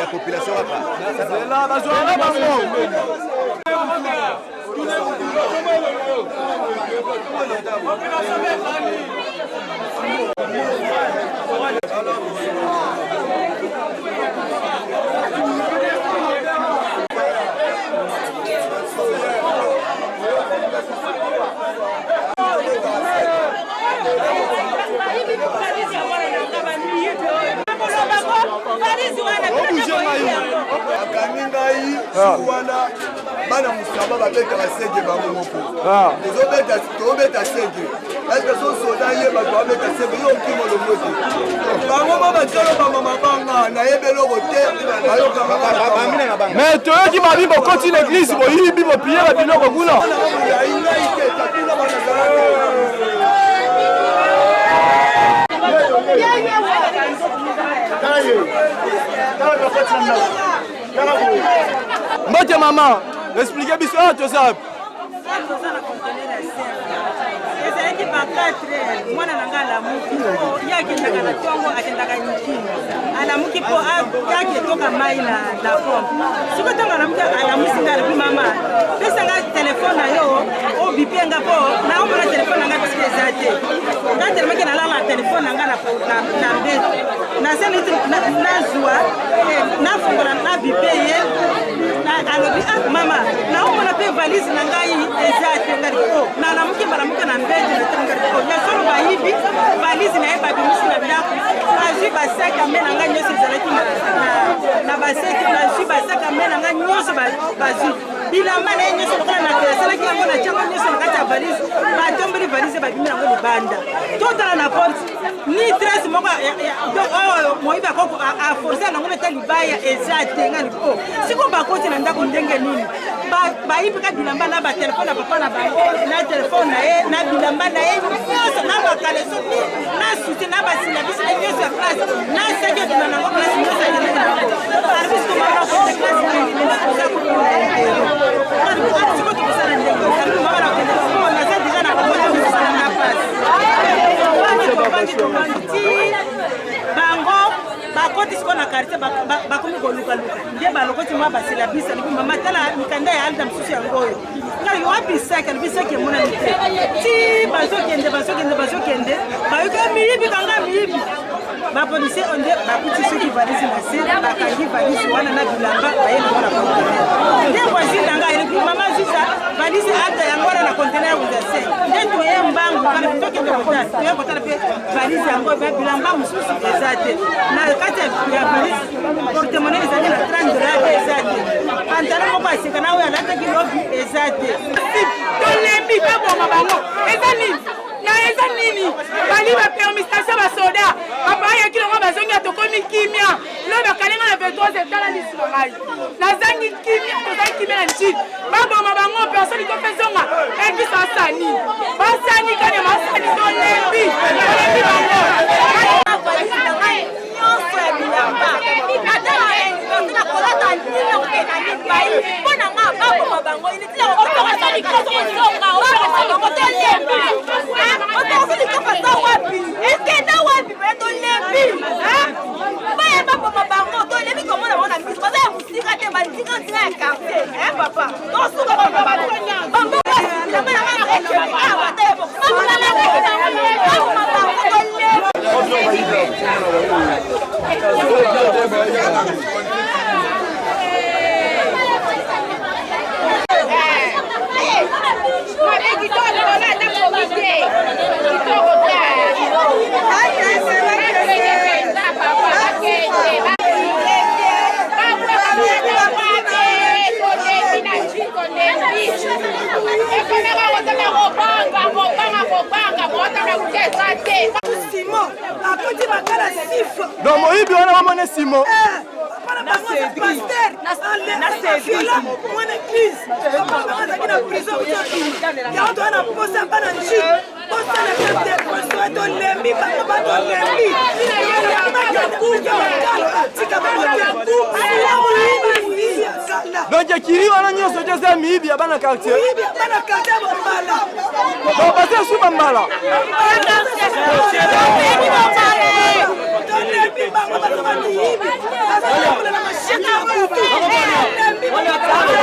ya population kaka. Zela bazwaka bango. Bakangi ngai jour wana, bana mosaba babetaka sege bango moko. Tozobeta sege, eske so soda ye bato babeta sege, yo okima olongo te. Bango mo batialo bama mabanga, nayebi eloko te, bayokanga. Mais toyoki babi bokoti na église, boyibi, bopiye ba biloko kuna. Ngai te, tatuna banazala te. Mbote mama, explike biso awa toza wapi? Toza na conteneur ya 5. Ezalaki ba 4 heures, mwana na ngai alamuki. Ye akendaka na ntongo, akendaka nikini, alamuki mpo aketoka mai na pompe. Soki ntongo alamuki, alamusi ngai, alobi: "Mama, pesa ngai telefone na yo, obipe nga mpo naomona telefone na ngai bisika eza te." Ngai telemaki, nalala telefone na ngai na mbeto, naza neti nazwa, nafongola, nabipe ye. Alobi: "Ah mama, naomona mpe valise na ngai eza te." Ngai o nalamuki mbala moko na mbeto, natemngari o ya solo, bayibi valise na ye, babimisi na ndako, bazwi basaki ame na ngai nyonso ezalaki na basaki, bazwi basaki ame na ngai nyonso, bazwi bilamba na ye nyonso lokola na asalaki yango na tiango nyonso na kati ya valise. Batombeli valise, babimi yango libanda. Totala na porte, ni trace moko oyo moyibi akoko aforce yango meta libaya eza te. Ngani o sikoyo bakoti na ndako ndenge nini? Bayibi ka bilamba na batelefone na papa na bango, na telefone na ye, na bilamba na ye nyonso, na bakaleso, na soutien, na basinga biso na nyonso ya classe, na saki ebima nango classe nyonso akendeki na bango. Alobi: "Siko mama, okende classe oza siko, tokosala ndenge?" Alobi: "Mama, nakende, naza deja na bango, tokosala nga pasi." Tovandi, tovandi ti bango bakoti sikoyo na quartier, bakomi kolukaluka nde balokoti mwa basela bisa. Alobi: "Mama, tala mikanda ya alda mosusu yango oyo." Ngai: "Wapi saki?" Alobi: "Saki emonani te." Ti bazokende, bazokende, bazokende, bayoki miyibi, kanga miyibi. Bapolisier oyo nde bakuti soki valise na se, bakangi valise wana na bilamba, baye nango na conteneur. Nde voisine na ngai alobi: "Mama Ziza, valise ata yango wana na conteneur ya wenze se." Nde toye mbangu kana tokende kotala, toye kotala mpe valise yango, bilamba mosusu eza te. Na kati ya valise, porte-monnaie ezali na 30 dollar, eza te. Pantalon moko aseka na oyo alataki lobi eza te. Tolembi, baboma bango. Eza nini na eza nini? Bali bapermutation, basoda babayaki longo, bazongi, tokomi kimia. Lo bakalenga na 23, etala lisu na ngai, nazangi kimia, tozangi kimia na Njili. Baboma bango, personne to ezonga ebiso. Asani, basani kanya basani, tolembi, tolembi bango. Nyonso ya bilamba, ata na kolata nini, okokenda nini, bai mpo na nga baboma bango. Tolembi, otokoso likofa za wapi, ekenda wapi? Pe tolembi, baya baboma bango. Tolembi komona bango na miso, baza ya mosika te, bandika nzinga ya quartier. Papa, tosuka bamboka bilamba na nga ekende awa te, baboma bango, tolembi. Simo akoti makala sifo. Donc moyibi wana bamone Simo. Pasteur mwana église, papa azalaki na prison, yango toza na posa bana Njili bosala te poso. Tolembi bango, batolembi, tika bango te. Donc ekiri wana nyonso te eza miyibi ya bana quartier. Miyibi ya bana quartier ya Bombala. Donc baza esu bambala. Tolembi bango. Bango baza bamiyibi, bazotambola na mashete ya butu. Tolembi.